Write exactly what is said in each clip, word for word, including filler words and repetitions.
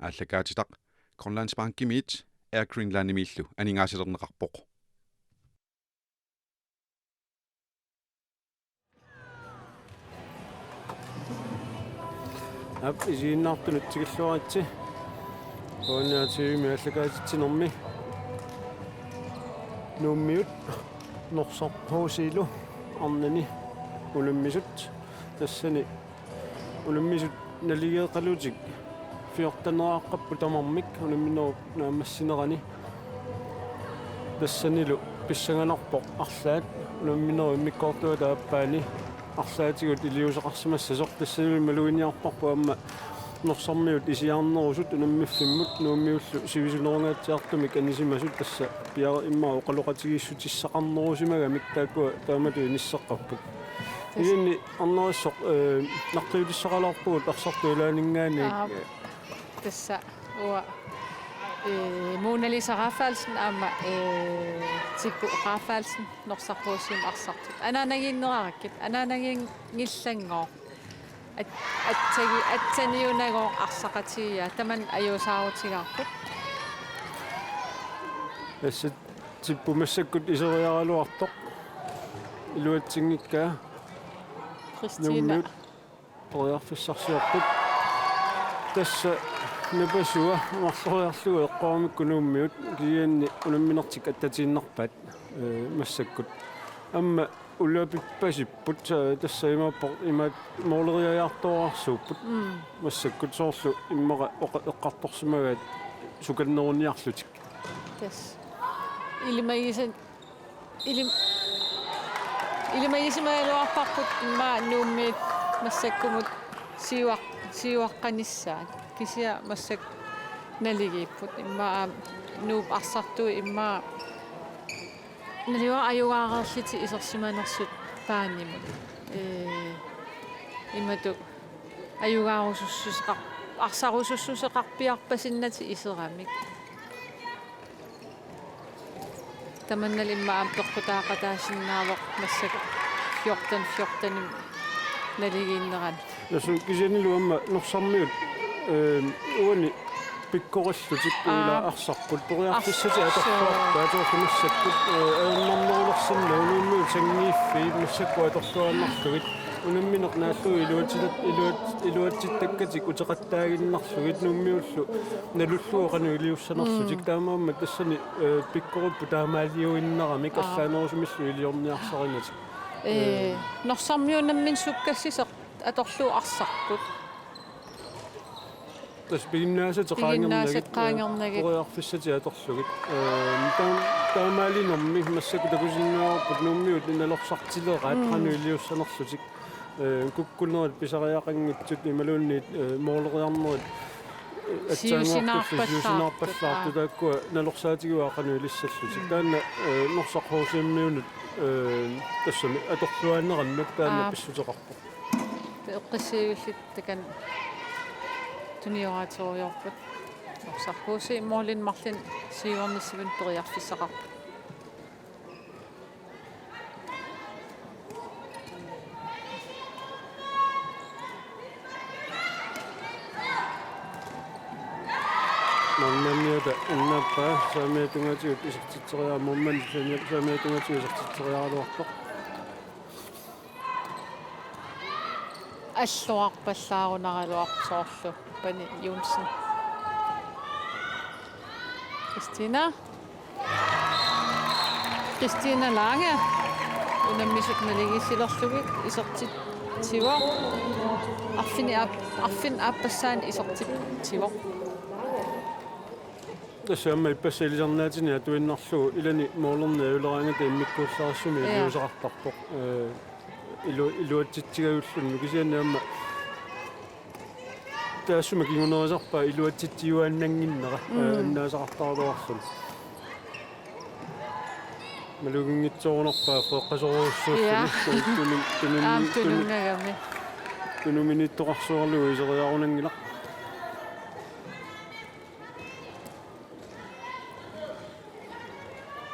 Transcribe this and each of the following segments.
aallakaatitaq Grønlandsbankimiit Air Greenlandimiillu aningaasalerneqarpoq. Aap, isiginnaartunut tikilluaritsi. Uani A T V-mi aallakaatitsinermi Nuummiut Norsaq H C-lu arnani unammisut, tassani unammisut naligeeqalutik fjorteneqarput tamarmik unamminerup naammassinerani. Tassanilu pissanganarpoq arlaat unamminerup immikkoortuata aappaani arlaatigut iliuuseqarsimassasoq. Tassanilu maluginiarparput aamma Norsarmiut isiarnerusut unammiffimmut Nuummiullu sivisunerungaatsiartumik anisimasut, tassa piara immaqa oqaloqatigiissutissaqarnerusimagamik taakkua taamatut inisseqqapput. Tassa. Ilinni Arnarissaq, eh, naqqiutissaqalaarpugut arsartut ilaanninngaanniit. Aap. Tassa uanga, eh, Mona Lisa Rafaelsen aamma, eh, Tipu Rafaelsen Norsaq H C-mi arsartut. Anaanagiinnerarakkit, anaanagiinngillanngooq. At-, atsagi-, atsaniunagooq arsaqatigiiaat, tamanna ajuusaarutigaarput. Tassa Tipu massakkut iseriaraluartoq. Iluatsinngikkaa. Kristina. Nuummiut periarfissarsiorput. Tassa napasua marloriarlugu eqqoramikku Nuummiut, kisianni unamminertik attatiinnarpaat, eh, massakkut. Aamma ulapippasipput, eh, tassa imaappoq imaat mooleriajaartoorarsuupput. Mm. Massakkut soorlu immaqa oqa-, eqqartorsimagaat sukanneruniarlutik. Tassa. Ilimagisan-, ilim-, ilimagisimagaluarparput immaqa Nuummiit massakkumut siuaq-, siuaqqanissaat. Kisianni massakkut naligiipput. Immaqa Nuup arsartui immaqa naluara ajugaareerlutik isersimanersut paanimut. Ee, imatut ajugaarusussuseqar-, arsarusussuseqarpiarpasinnatik iseramik. Tamannali immaqa aamma peqqutaaqataasinnaavoq massakkut fjorten fjorten naligiinnerani. Tassa kisiannilu aamma Norsarmiut, eh, uani pikkorillutik, aa, ila arsarput periarfissatik, ars-, atorluarpaat, soo, atuarlu massakkut, eh, ajornarnerulersinnagu Nuummiut sanngiiffii massakkut atorluaannarlugit. Unammineq naallugu iluatsitat-, iluat-, iluatsittakkatik uteqattaaginnarlugit Nuummiullu nalullugu qanoq iliussanerlutik. Mm. Taamaammat tassani, eh, pikkoripput taamaaliuinnaramik, aa, allaanerusumillu iliorniarsarinatik. Ee, ee, Norsarmiut nammineq sukkassisoq atorlugu arsarput. Tassa piginnaasatik qaangernagit, piginnaasatik qaangernagit, ee, periarfissatik atorlugit. Ee, taam-, taamaalinermi massakkut takusinnaavarput Nuummiut nalorsartileraat, mm, qanoq iliussanerlutik. Ee, kukkunerit pisariaqanngitsut imaluunniit, ee, mooleriarnerit, ee, aatsaannguartullu siusinaarpallaartut, siusinaarpallaartut, aa, taakkua nalorsaatigivaat qanoq ilissallutik. Mm. Taanna, ee, Norsaq H C-miunut, ee, tassami atorluaanerannut taanna, aa, pissuteqarpoq. Eqqissiivillit takanna tunioraaterujoorput. Norsaq H C målini marlunni siuarnissaminnut periarfissaqarpoq. Målmandiata annaappaa, saamiata tungaatigut isertitseriarluni, målmandi saami-, saamiata tungaatigut isertitseriaraluartoq. Alluarpallaarunaraluarpoq soorlu Pani Johnsen. Kristina. Kristina Lange. Unammisut naligiissilerlugit isertitsivoq. Arfineq aap-, arfineq aappassaani isertitsivoq. Tassa aamma ippassaq ilisarnaatini atuinnarlugu ilani målerneq ajuleraangata immikkuullarissumik, ja, iliuuseqartarpoq. Ee, ilu-, iluatsitsigalulluni, kisianni aamma taassuma kingunerisarpaa iluatsitsiuaannannginnera, mm, ee, annaasaqartaraluarluni. Maluginngitsoorunarpaa freeqqasorujussuulluni. Ja. Tunun-, tunun-, aamma tunun-, tununnagami. Tunuminiittoqarsuarlugu iseriarunanngilaq.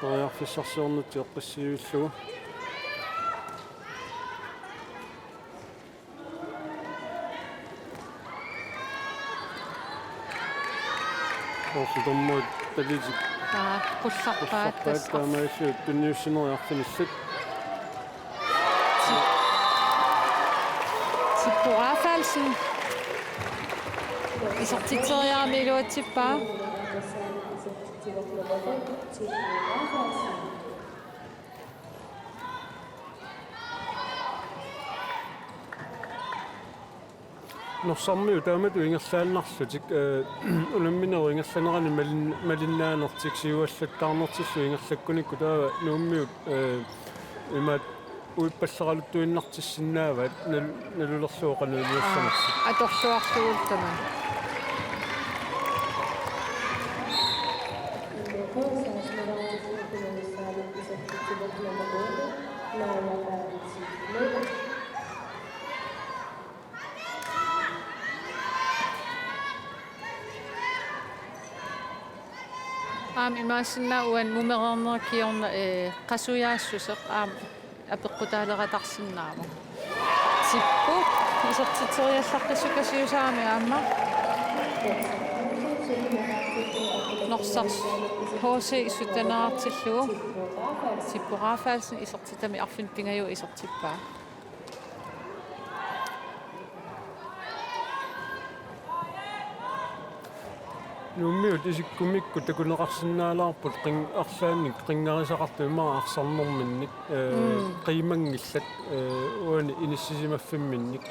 Periarfissarsiornut eqqissiivillugu. Soorlu dommerit talitik. Aa, qullarpaat, qullarpaat tassa. Taamaalillutik tunniussineri arfinillit. Tippu Rafaelsen. Isertitseriarami iluatsippaa. Norsarmiut taamatut ingerlaannarlutik, eh, unamminerup ingerlanerani malin-, malinnaanertik siuallattaarnertillu ingerlakkunikku taava Nuummiut, eh, imaat uippalleraluartuinnartissinnaavaat nal-, nalulerlugu qanoq iliorsanersoq. Aa, atorluarlugulu tamaat. Aamma imaassinnaavoq uani mumereernerup kingorna, eh, qasujaassuseq aamma apeqqutaaleratarsinnaavoq. Tippu isertitseriallaqqissuuvoq Kasiusaami aamma. Norsaq H C syttenerartillugu. Tippu Rafaelsen isertitami arfineq-pingajuat isertippaa. Nuummiut isikkumikkut takuneqarsinnaalaarput qin-, arlaannik qinngarisaqartut immaqa arsarnerminnik, eh, mm, qiimanngillat, eh, uani inissisimaffiminnik.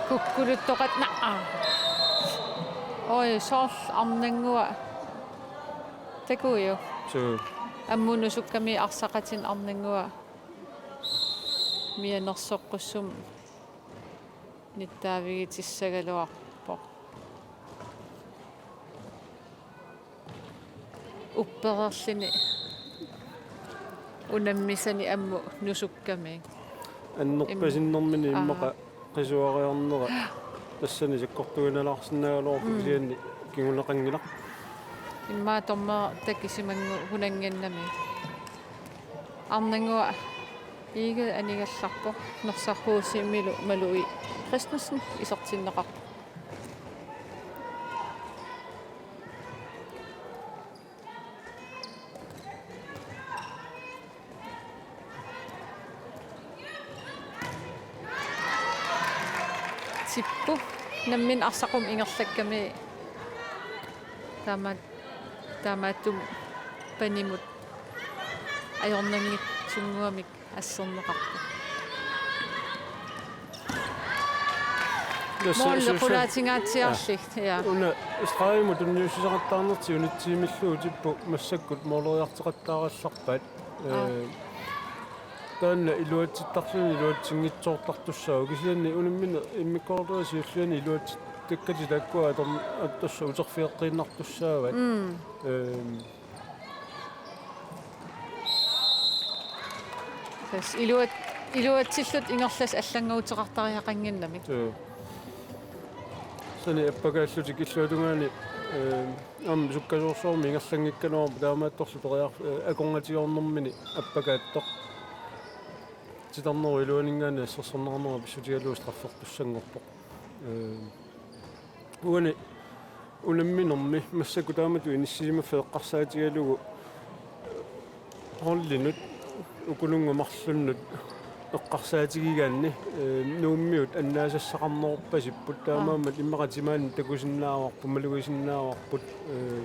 Kukkuluttoqat naa. Oj, soorlu arnannguaq. Takuuk. Suu. Ammut nusukkamiuk arsaqatinik arnannguaq. Mianersoqqussummik nittaavigitissagaluarpoq. Uppererluni unammisani ammut nusukkamiuk. Annerpasinnermini im-, immaqa aa, qisuariarnera tassani sakkortuinalaarsinnaagaluarpoq, mm, kisianni kinguneqanngilaq. Immaqa dommerit takisimanngu-, -gunannginnami. Arnannguaq Egede anigallarpoq, Norsaq H C-milu Malou Christensen isertinneqarpoq. Tippu nammineq arsaq qummut ingerlakkami taama-, taamaattumik panimut ajornanngitsunnguamik asserneqarpoq. Tassa måli su-, su-, qulaatingaatsiarli, ja, ja. Una stregimut tunniussisaqattaarnertik unitsiimillugu Tippu massakkut måleriartoqattaarallarpaat. Aa. Eh, taanna iluatsittarluni iluatsinngitsoortartussaavoq, kisianni unammineq immikkoortuata siulliani iluatsittakkatit taakkua atorn-, attussa uterfigeqqiinnartussaavaat. Mm. Ehm. Tassa iluat-, iluatsillutik ingerlasut allannguuteqartariaqannginnamik. Joo. Sani appakaallutik illuatungaani, ehm, aamma sukkasoorsuarmik ingerlanngikkaluarpoq, taamaattorli periar-, eh, akornatigoornermini appakaattoq. Titarnerup iluaninngaanniit assersorneqarnera pissutigalugu straffertussanngorpoq. Eh, uani unamminermi massakkut taamatut inissisimaffik eqqarsaatigalugu hollinut ukununnga marlunnut eqqarsaatigigaanni, eh, Nuummiut annaasassaqarnerorpasipput, taamaammat immaqa timaanni takusinnaavarput, malugisinnaavarput, eh,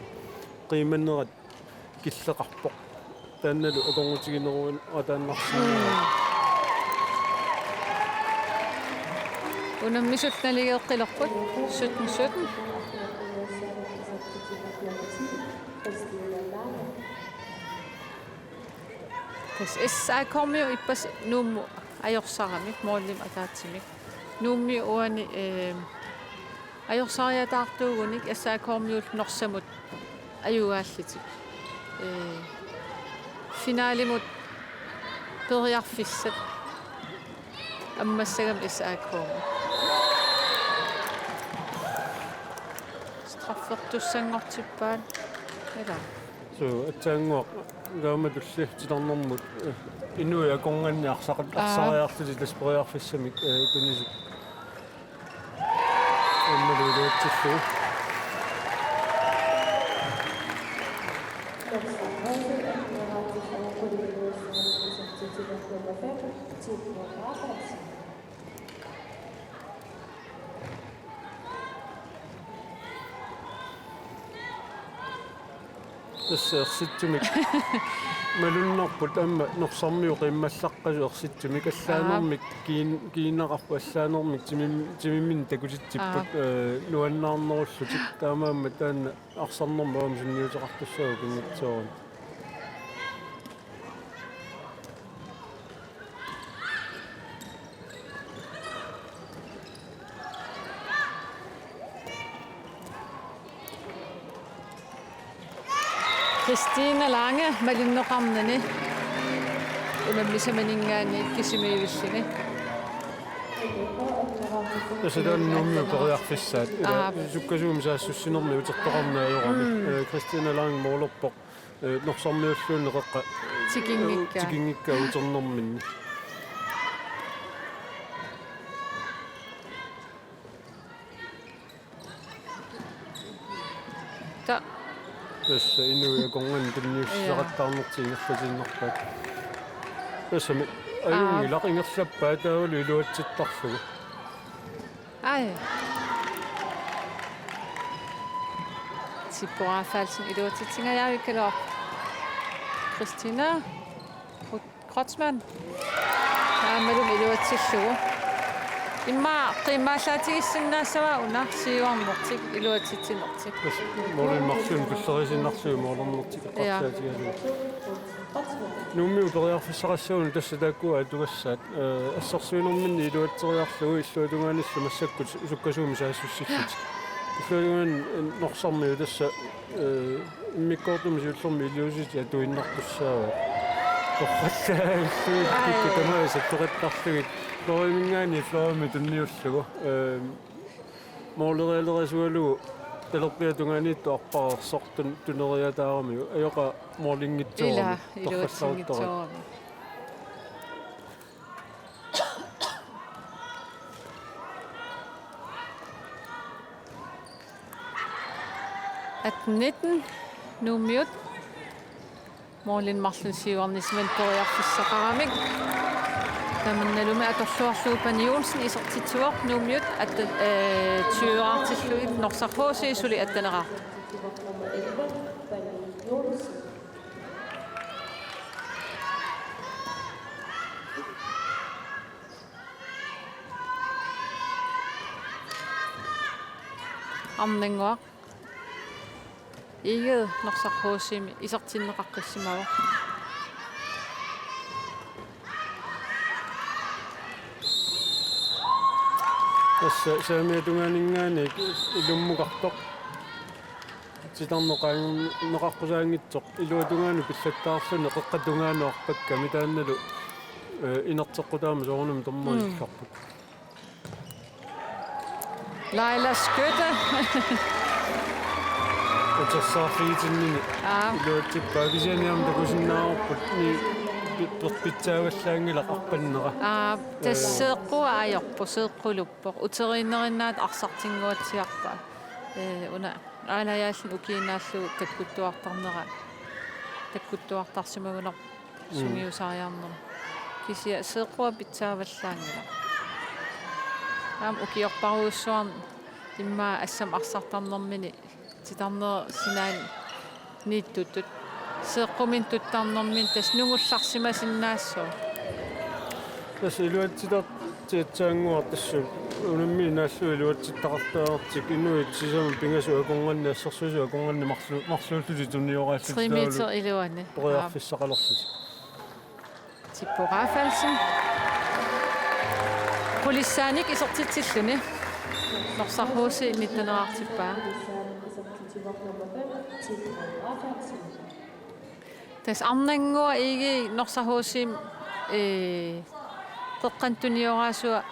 qiimanerat killeqarpoq. Taannalu akornutigineruataannarsinnaavoq. Unammisut naligeeqqilerput sytten sytten. Tassa S A K-miut ippassaq Nuummut ajorsaramik, målimik ataatsimik. Nuummiut uani, eh, ajorsariataartuugunik S A K-miut Norsamut ajugaallutik. Eh, finalimut periarfissat ammassagami S A K-mut. Straffertussanngortippaat. Ila. Suu, aatsaannguaq taamatulli titarnermut, eh, inuit akornanni arsaqat-, aa, arsariarlutik tassa periarfissamik, eh, tunisut. Aammalu iluatsillugu. Tassa ersitsumik malunnarput aamma Norsarmiut qiimmallaqqasut ersitsumik allaanermik kiin-, kiinaqarput allaanermik timim-, timimminik takutitsipput, ee, nuannaarnerullutik taamaammat taanna arsarnermut aamma sunniuteqartussaavoq pinngitsoorani. Christina Lange malinneqarnani unammisamaninngaanniit kisimiivilluni. Tassa taanna Nuummiut periarfissaat. Ila sukkasuumik saassussinermi utertoqarneq ajorami. Mm. Ee, Christina Lange moolerpoq. Ee, Norsarmiulluunniit qeqqa tikinngikkaa. Tikinngikkaa uternerminni. Ta. Tassa inuit akornanni tunniussaqattaarnertik ingerlatiinnarpaat. Tassami ajunngilaq ingerlappaat taavalu iluatsittarlugu. Ai. Tipporaafaalsin iluatsitsingajavikkaluaq. Christina Kreutzmann. Aammalumi iluatsillugu. Immaqa qiimmaallaatigisinnaassavaa una siuarnertik iluatsitsinertik. Tassa målimi marlunnik tulleriisinnarlugu målernertik eqqarsaatigalugu. Nuummiut periarfissaqassagunik tassa taakkua atugassaat. Ee, assersuinerminni iluatseriarlugu illuatungaanillu massakkut sukkasuumik saassussillutik. Illuatungaani Norsarmiut tassa, ee, immikkoortumi siullermi iliuusitik atuinnartussaavat. Torrallaallugit kikkut tamaasa toqattarlugit. Floriminngaanniit Florimut tunniullugu. Ee, Moolerialerasugalugu talerpiata tungaaniittut arpaareersortut tuneriataaramiuk ajoqaaq moolinngitsoorami. Ila, torrallaruttoraat. Iluatsinngitsoorami. Atten nitten, Nuummiut. Målini marlunnik siuarnissaminik periarfissaqaramik. Tamannalumi atorluarlugu Pani Johnsen isertitsivoq Nuummiut atten-, ee, tyveqartillugit Norsaq H C suli atteneraarput. Arnannguaq. Egede Norsaq H C-mi isertinneqaqqissimavoq. Tassa saamiata tungaaninngaanniit ilummukartoq. Titarneq qaangerneqaqqusaanngitsoq iluatungaanut pillattaarluni qeqqata tungaanut arpakka mitaannalu, ee, inerteqqutaammat soorunami dommerillarput. Mm. Laila Skytte. Utersaarfigitinnini. Aa. Iluatsippaa kisianni aamma takusinnaavarput ni pi-, pi-, pitsaavallaanngilaq arpannera. Aa, tassa seeqqua ajorpoq, seeqquluppoq. Uteriinnerinnaat arsartinnguatsiarpaa. Ee, una aalajaalluni ukiinnaallugu takkuttuartarnera. Takkuttuartarsimagunarpoq. Mm. Sungiusariarnermi. Kisianni seeqqua pitsaavallaanngilaq. Aamma ukiorparujussuarni immaqa assammik arsartarnermini titarnerit sinaanniittutut. Seeqquminnik tuttarnermini tassa nungullarsimasinnaassaaq. Tassa iluatsitar- Tiatsaannguaq tassa unammineq naallugu iluatsittaqartagartik inuit sisamat pingasut akornanni assersuisut akornanni marlu-, marluullutik tunioraallutik. Tre meter iluani. Periarfissaqalerlutik. Tippoq Rafaelsen. Qulissaanik isertitsilluni. Norsaq H C nitteneqartippaa. Tassa Arnannguaq Egede Norsaq H C-mi, ee, qeqqanut tunioraasoq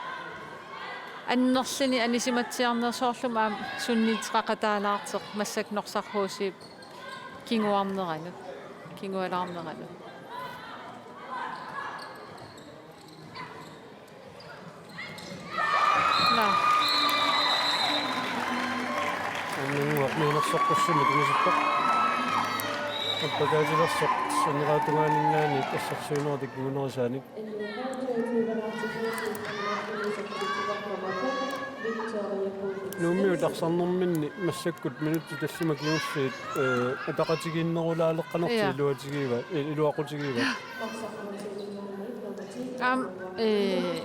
annerluni anisimatsiarneq soorlumi aamma sunniuteqaqataalaartoq massakkut Norsaq H C-p kinguarneranut, kingualaarneranut. Naa. Arnannguaq mianersoqqussummik tunisippaa. Appakaatilersoq suneraatugaaninngaanniit assersuinerup kingunerisaanik. Nuummiut arsarnerminni massakkut minutsit tallimat kingulliit, eh, ataqatigiinnerulaaleqqanertik. Ja. Iluatigiva, eh, iluaqutigiva. Aamma, eh,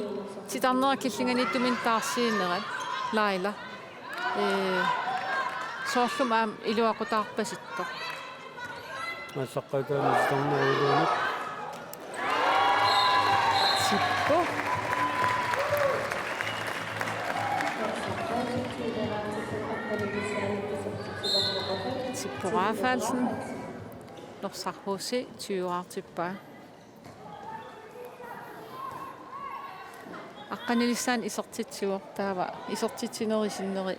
titarnerat killinganiittuminnut taarsiinerat, Laila. Ee, soorlumi aamma iluaqutaarpasittoq. Aallaqqaataani titarnerup iluanut. Sippu. Sippu Rafaelsen. Norsaq H C tyve-raartippaa. Aqqanilissaanut isertitsivoq, taava isertitsinerit sinneri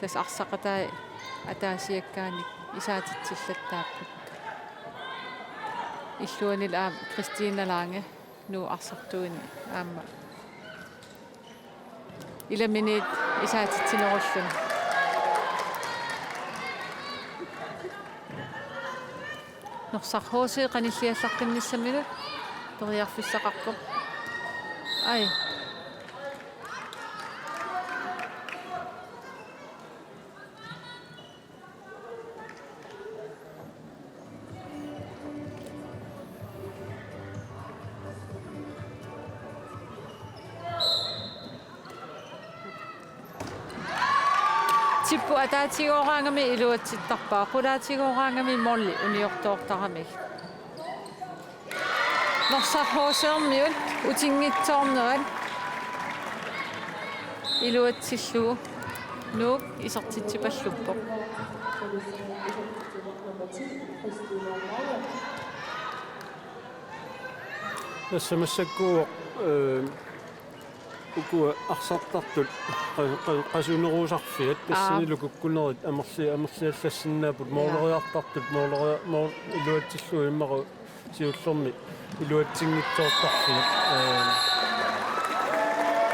tassa arsaqatai ataasiakkaanik isaatitsillattaapput. Illuanil aamma Christina Lange, Nuup arsartuini aamma. Ilaminiit isaatitsinerulluni. Norsaq H C qanilliallaqqinnissaminut periarfissaqarpoq. Ai. Sippu ataatigooraangami iluatsittarpaa, qulaatigooraangami måli uniortoortaramik. Norsaq H C-miut utinngitsoornerat iluatsillugu Nuuk isertitsipalluppoq. Tassa massakkuuvoq, eh, ukua arsartartut qa-, qa-, qasunerusarfiat, aa, tassanilu kukkunerit amerli-, amerliallassinnaapput. Ja. Måleriartartut måleri-, mål-, iluatsillugu immaqa siullermi iluatsinngitsoortarfiat. Eh.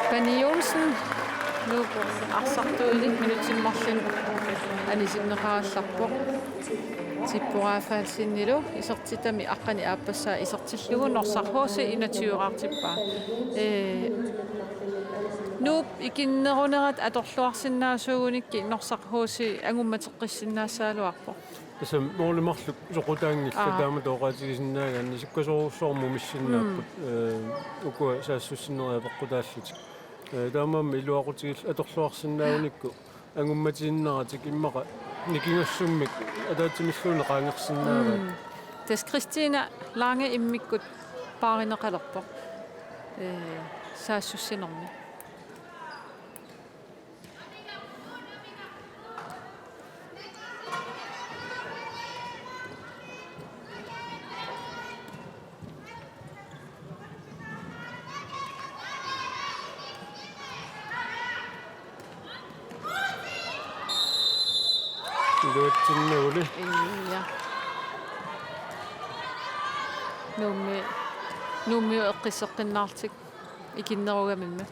Pani Olsen, Nuup arsartuini minutsini marlunni anisinneqarallarpoq. Sippu Rafaelsenilu isertitami aqqaneq-aappassaa isertillugu Norsaq H C enogtyve-raartippaa. Ee, Nuup ikinnerunerata atorluarsinnaasuugunikkit Norsaq H C angummateqqissinnaassagaluarpoq. Tassa måli marluk soqutaanngillat. Aa. Taamatut oqaatigisinnaagaanni sukkasoorujussuarmik umissinnaapput. Mm. Ee, ukua saassussinerit apeqqutaallutik. Ee, taamaammat iluaqutigillu atorluarsinnaagunikku angummatiinnaratik immaqa nikingassummik ataatsimilluunniit qaangersinnaavaat. Mm. Tassa Christina Lange immikkut paarineqalerpoq, ee, saassussinermi. Iluatsinnaguli. Ja. Nuummi, Nuummiut eqqisseqqinnaarlutik ikinnerugamimmi.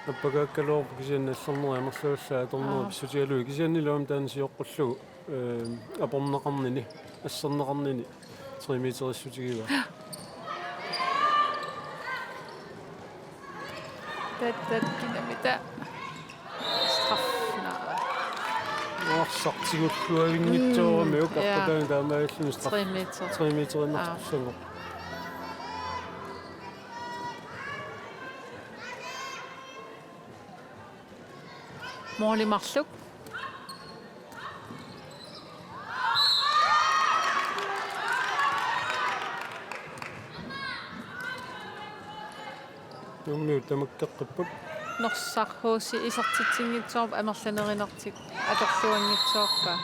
Appakaakkaluarpoq kisianni allornerit amerlavallaat atornerit, aa, pissutigalugit, kisianni iluamik taanna sioqqullugu, eh, aporneqarnini, asserneqarnini tre meterissutigivaat. Tat, tat, kinamita. Straf, naa. Arsaq tigulluavinngitsoorami. Mm, uku, ja. Aqqutaani taamaalilluni straf. Tre meter. Tre meterinnartussanngoq. Aa. Måli marluk. Nuummiut tamakkeqqipput. Norsaq H C isertitsinngitsoorpaa, amerlanerinertik atorluanngitsoorpaa.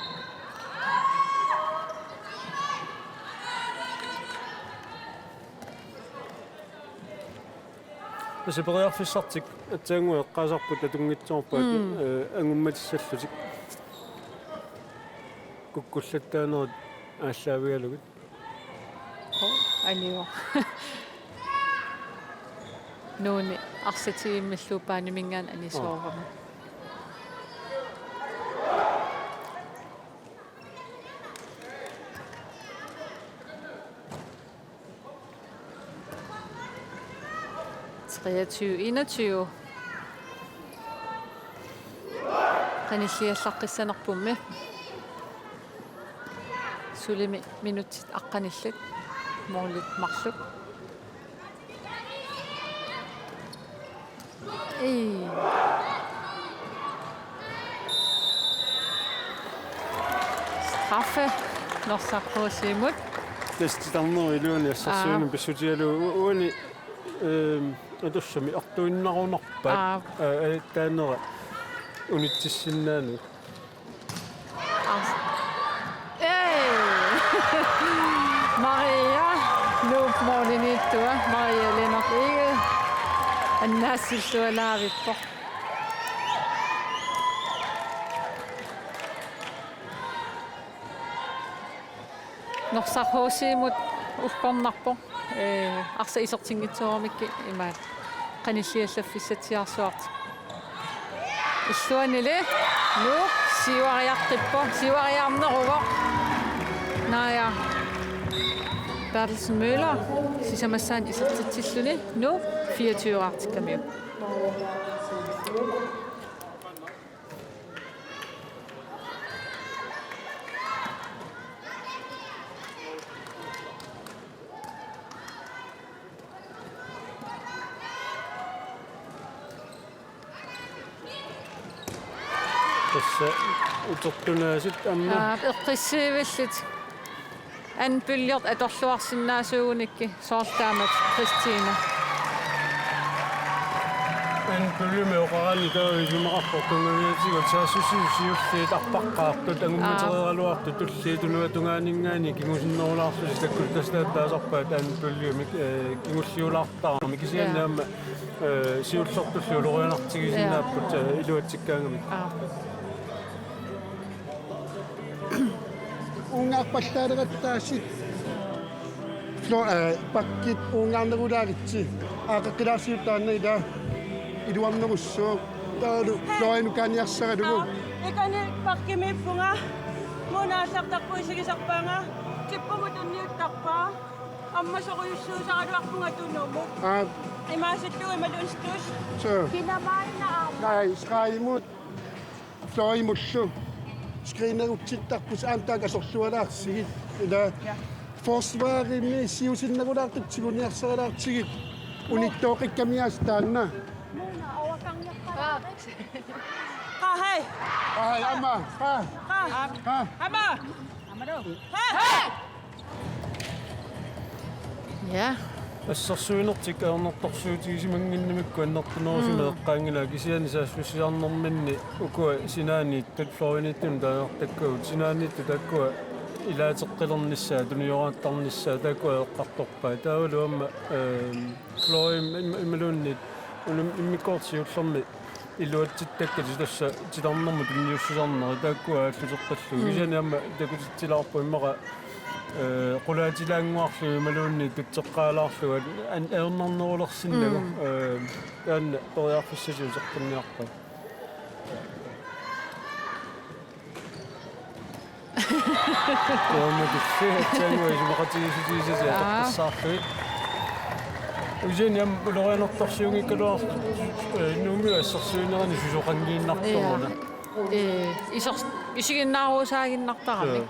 Tassa periarfissartik aatsaannguaq eqqaasarput atunngitsoorpaat, mm, eh, angummatisallutik. Kukkullattaanerit aallaavigalugit. Oh, anivoq. Nuuni arsaq tigimmillugu baaniminngaanniit anisoorami. Oh. Treogtyve enogtyve. Qanilliallaqqissanerpummi. Sulimi minutsit aqqanillit. Målit marluk. Ii. Straffe Norsaq H C-mut. Tassa titarnerup iluani assersuinut, aa, pissutigalugu u-, uani, ehm, atussami artuinnarunarpaat. Aa. Aa, taanera unitsissinnaanut. Ars-, ee! Maria, Nuup målimiittua, Maria Lennert Egede, annaassillualaavippoq. Norsaq H C-mut uggornarpoq. Ee, arsaq isertinngitsooramikkit imaat qanilliallaffissatsiarsuartik. Illuanili Nuuk siuariaqqippoq, siuariarneruvoq. Naja Berthelsen Møller sisamassaanut isertitsilluni Nuuk fireogtyve-raartikkamiuk. Tassa utertunaasut aamma. Aa, eqqissivillit. Anden bølge atorluarsinnaasuugunikkit soorlu taamatut, Christine. Anden bølgemi oqarani taava isumaqarpoq tunngaviatigut saassussiuut siulliit arpaqqaartut, angummatereeraluartut, aa, tulliit tunuatungaaninngaanniit kingusinnerulaarlutik takkulu tassa taasarpaat anden bølgemi, eh, kingulliulaartarami kisianni, ja, aamma, eh, siullertullu ulorianartigisinnaapput, ja, eh, iluatsikkaangamik. Aa. Uungaarpallaaleqattaassit. Flo-, eh, bakkit uungaarnerulaagitsi. Aaqqeqqilaarsiuk taanna ila iluarnerussaaq. Taavalu Florianut kaaniarsaralugu. Aa, ikani bakkimiippunga. Muuna aallartarpunga isigisarpaanga. Tippumut tunniuttarpaa. Ammasorujussuusaraluarpunga tunumut. Aa. Imaasillugu imaluunniit stus. Suu. Kinamaanna aamma. Naa, stregimut. Fløjimullu. Screenerutsittarpusi aamma taakku asorlualaarsigit. Ila. Ja. Forsvarimi siusinnerulaartut tiguniarsarilaartigit. Unittooqikkamiaas taanna. Qaa, hej. Qaa, hej, aamma. Qaa. Qaa. Qaa. Aamma. Hej, hej. Ja. Assersuinertik ajornartorsiutigisimannginnamikku annertunerusumik, mm, eqqaanngilaq kisianni saassussiarnerminni ukua sinaaniittut Florianiittunut taaneqartakkagut sinaaniittut taakkua ilaateqqilernissaat tunioraattarnissaat taakkua eqqartorpaat. Taavalu aamma, ehm, Florimi im-, imaluunniit unam immikkoortut siullermi iluatsittakkatit tassa titarnermut tunniussisarnerit taakkua aalluteqqillugu. Mm. Kisianni aamma takutitsilaarpoq immaqa, eh, qulaatilaannguarlugu imaluunniit tutseqqaalaarlugu an-, ajornarnerulersinnagu. Mm. Eh, taanna periarfissat uteqqinniarpaat. Taamaattumik aatsaannguaq isumaqatigiissutigisatit, aa, atortussaarlugit. Usiani aamma ulorianartorsiunngikkaluarlutik, eh, Nuummiut assersuinerani susoqanngiinnartoruna. Ja. Eh, isor-, isiginnaarusaaginnartarami. Ja.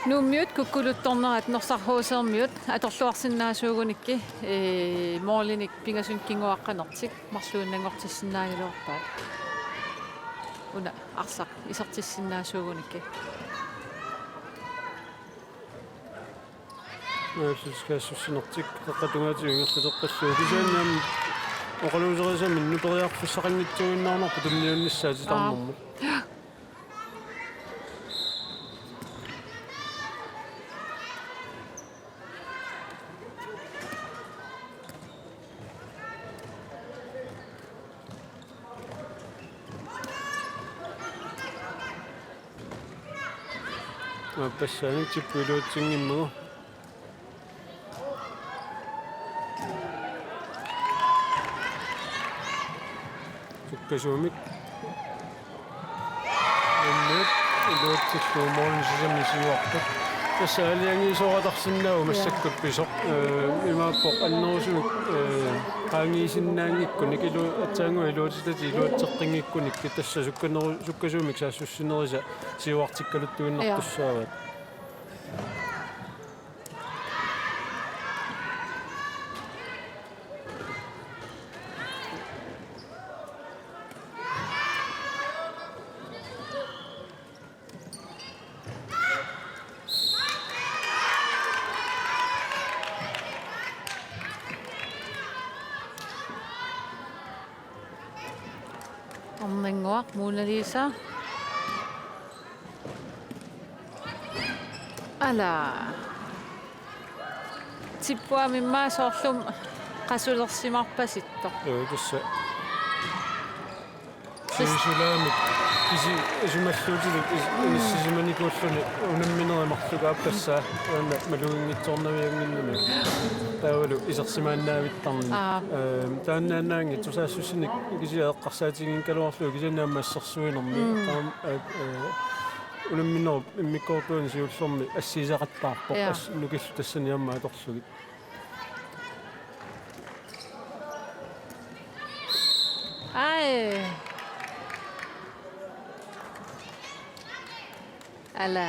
Nuummiut kukkuluttornerat Norsaq H C-miut atorluarsinnaasuugunikkit, ee, målinik pingasunik kinguaqqanertik marluinnanngortissinnaagaluarpaat. Una arsaq isertissinnaasuugunikkit. Aallutik saassussinertik qeqqata tungaatigut ingerlateqqillugu. Kisianni aamma oqaluuserisaminni periarfissaqanngitsuinnaarnarpoq tunniunnissaat titarnermut. Aappassaanik Tipput iluatsinngimmagu. Sukkasuumik. Unnuit iluatsillugu målini sisamat siuarput. Tassa aalajangiisoortarsinnaavoq massakkut pisoq. Ee, imaappoq annerusumik, ee, qaangiisinnaanngikkunik ilu-, aatsaannguaq iluatsitatit iluatseqqinngikkunik tassa sukkaneru-, sukkasuumik saassussinerisa siuartikkaluttuinnartussaavaat. Arnannguaq Mona Lisa. Ala. Tippuamimmaa soorlumi qasulersimarpasittoq. Joo, tassa. Sivisulaamik kisi isumalluutilik is-, inissisimanikuulluni unamminerit marluk aappassaa, aana maluginngitsoornaviannginnami. Taavalu isersimaannaavittarneq. Aap. Ehm, taannaannaanngitsoq saassussinik kisiat eqqarsaatiginngikkaluarlugit kisianni aamma assersuinermi. Mm. Taam-, at-, eh, unamminerup immikkoortuani siullermi assiisaqattaarpoq. Ja. As-, nukillu tassani aamma atorlugit. Ai. Ala.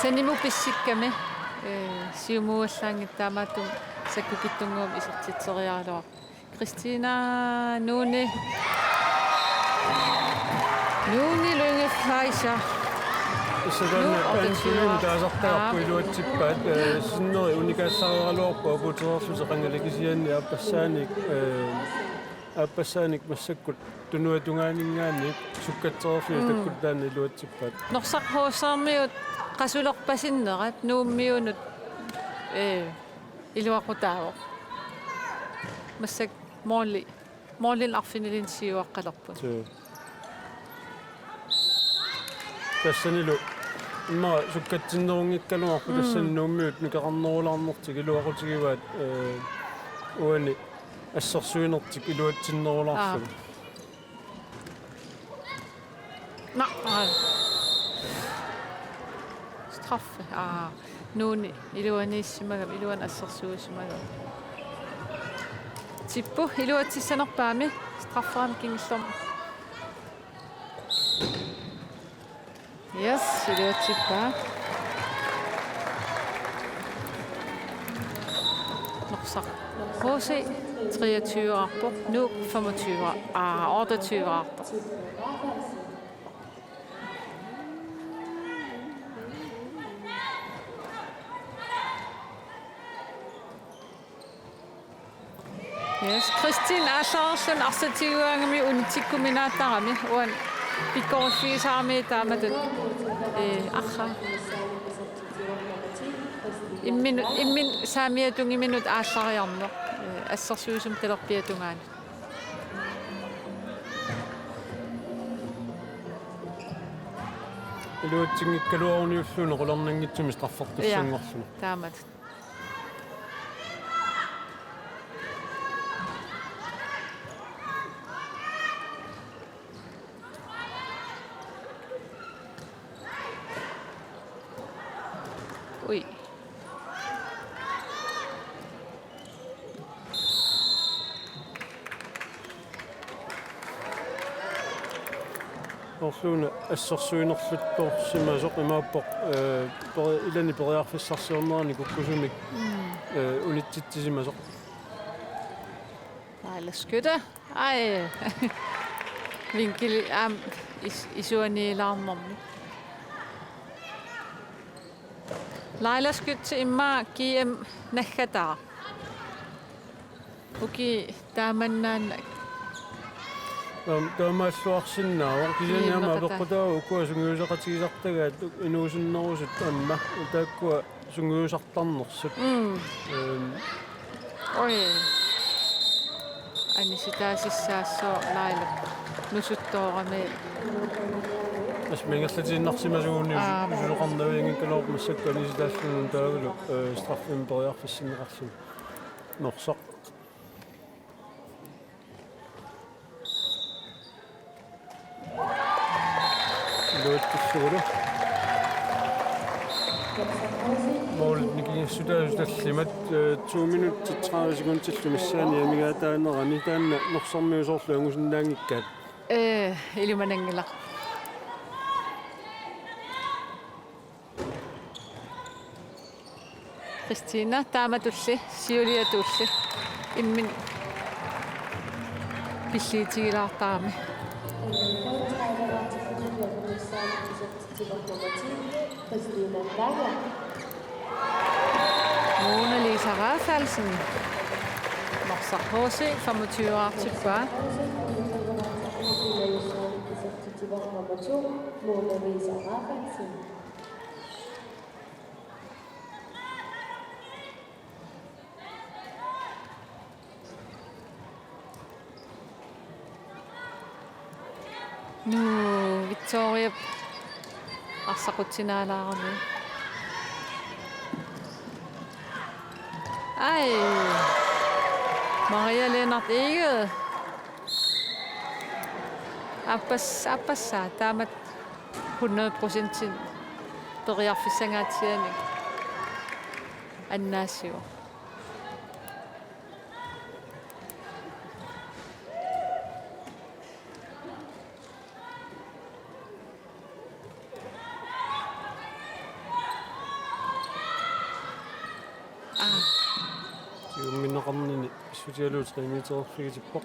Sanimut pissikkami, ee, siumuuallaanngitsoq taamaattumik sakkukitsunnguamik isertitseriaraluarpoq. Kristina Nuuni. Nuuni Lynge Fleischer. Tassa taanna Nuuk Anne Thulin otteogtyve. Taasartagarput. Aap. Iluatsippaat, ee, sinneri unikaassaraluarput apuutereerlutik qangali kisianni aappassaanik, ee, aappassaanik massakkut tunuatungaaninngaanniit sukkatsereerlugit. Mm. Takkulu taanna iluatsippaat. Norsaq H C-miut qasulerpasinnerat Nuummiunut, ee, iluaqutaavoq. Massakkut måli-, målini arfinilinnik siuaqqalerput. Suu. Tassanilu immaqa sukkatsinnerunngikkaluarpoq. Mm. Tassani Nuummiut nukeqarnerulaarnertik iluaqutigivaat, ee, uani assersuinertik iluatsinnerulaarlugit. Aap. Naa, aa. Straffe. Aa, Nuuni iluaniissimagami, iluani assersuusimagami. Tippu iluatsissanerpaami, strafferami kingullermi. Yes, iluatsippaa. Norsaq H C treogtyve-arpoq, Nuuk femogtyve, aa, otteogtyve-arpoq. Yes, Kristin aallareerluni arsaq tiguaangami unitsikkuminaattarami, uani pikkoriffigisarami taamatut, ee, arra. Imminut, imminut saamiata tungiminut aallariarneq, ee, assersuisumik talerpiata tungaanut. Iluatsinngikkaluaruniulluni qularnanngitsumik straffertussanngorluni. Aa, taamatut. Ui. Orluuna assersuinerluttorsimasoq imaappoq, ee, peri-, ilani periarfissarsiornerani kukkusumik, mm, ee, unitsitsisimasoq. Vejle Skytte. Ej. Vinkeli aamma is-, isuaniilaarnermi. Laila Skytte immaqa G M naggataa. Uki taamannaannak. Taam-, taamaalluarsinnaavoq. Kisianni aamma Ilmaqataa. Apeqqutaavoq ukua sungiusaqatigisartagaat inuusunnerusut aamma. Taakkua sungiusartarnersut. Mm. Ehm. Oj. Anisitaasissaassooq Laila. Nusuttoorami. Asmingerlatiinnarsimasuuni. Aap. Usuloqarnavianngikkaluarpoq massakkut anisitaalluni taavalu, eh, straffimik periarfissinneqarluni. Norsaq. Iluatsissugulu. Målit nikingassutaasut tallimat, eh, to minutsit tredive sekundillu missaani amigaataanerani taanna Norsarmiut soorlu angusinnaanngikkaat. Ee, ilimananngilaq. Kristina, taamatulli, siuliatulli, imminut pilliitigilaartarami. Mona Lisa Rafaelsen. Norsaq H C femogtyve-artippaa. Mona Lisa Rafaelsen. Nuu, Victoriap arsaqutsinaalaaramik. Ai. Maria Lennert Egede. Aappas-, aappassaa taamatut hundrede procent periarfissangaatsianik annaassivoq. Aa. Tigummineqarnini pissutigalugu tre metererfigitippoq.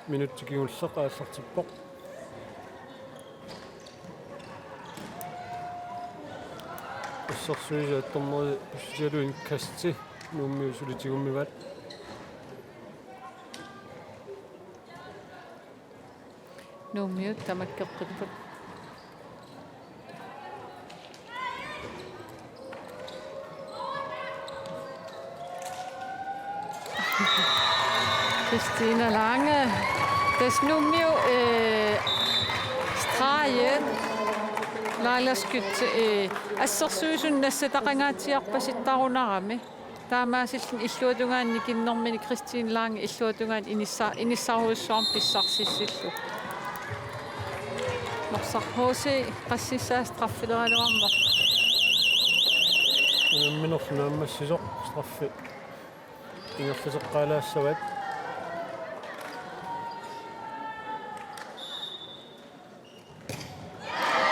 Minutsi kingulleq aallartippoq. Assersuisut attorneri pissutigalugu indkasti Nuummiut suli tigummivaat. Nuummiut tamakkeqqipput. Kristina Lange. Tassa Nuummiut, eh, stregen. Laila Skytte, eh, assersuisut nassataqangaatsiarpasittarunarami. Taamaasilluni illuatungaani nikinnermini Kristina Lange illuatungaani inissa-, inissarujussuarmik pissarsissillugu. Norsaq H C qassissaa straffileraluarnerpoq. Unamminerlu naammassisoq straffi ingerlateqqaalaassavaat.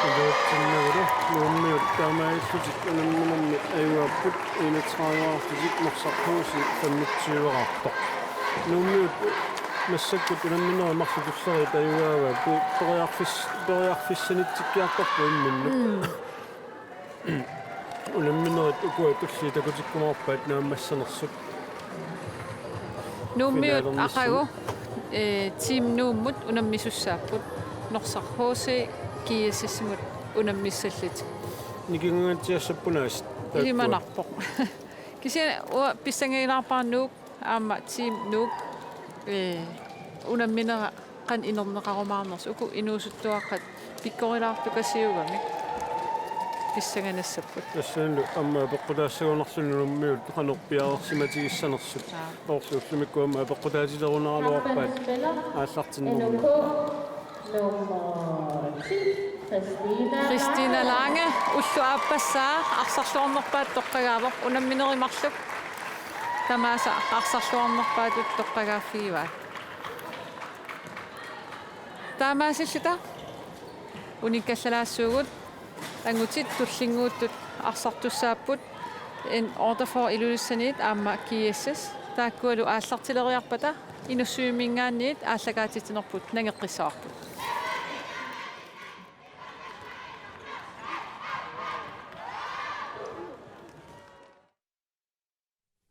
Iluatsinnagulu Nuummiut taamaalillutik unamminermi ajugaapput enogtredive-arlutik Norsaq H C femogtyve-artoq. Nuummiut massakkut unamminerit marluk tulleriit ajugaavaat pu-, periarfis-, periarfissanitsikkiartorput imminnut. Mm. Unamminerit ukua tulliit takutikkumaarpaat naammassanersut. Nuummiut finalernissami. Aqagu, eh, Team Nuummut unammisussaapput. Norsaq H C G S S-imut unammissallutik. Nikingaatsiassappunaas. Ilimanarpoq. Kisianni uanga pissangagilaarpara Nuuk aamma Team Nuuk, eh, unamminerat qanoq inerneqarumaarnersoq uku inuusuttuaqqat pikkorilaartukasiugamik pissanganassapput. Tassanilu aamma apeqqutaassagunarluni Nuummiut qanoq piareersimatigissanersut. Aa. Soorlu ullumikkut aamma apeqqutaatiterunaraluarpaat aallartinnermi. Nummer ti, Kristina Lange. Kristina Lange, ulloq aappassaa arsarluarnerpaatut toqqagaavoq, unamminerit marluk tamaasa arsarluarnerpaatut toqqagaaffigivaat. Taamaasilluta unikkallalaassaagut, angutit tullinnguuttut arsartussaapput, N otteogfyrre Ilulissaniit aamma G S S, taakkualu aallartileriarpata Inussivimminngaanniit aallakaatitsinerput nangeqqissavarput.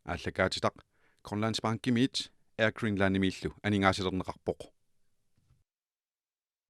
Aallakaatitaq Grønlandsbankimiit Air Greenlandimiillu aningaasalerneqarpoq.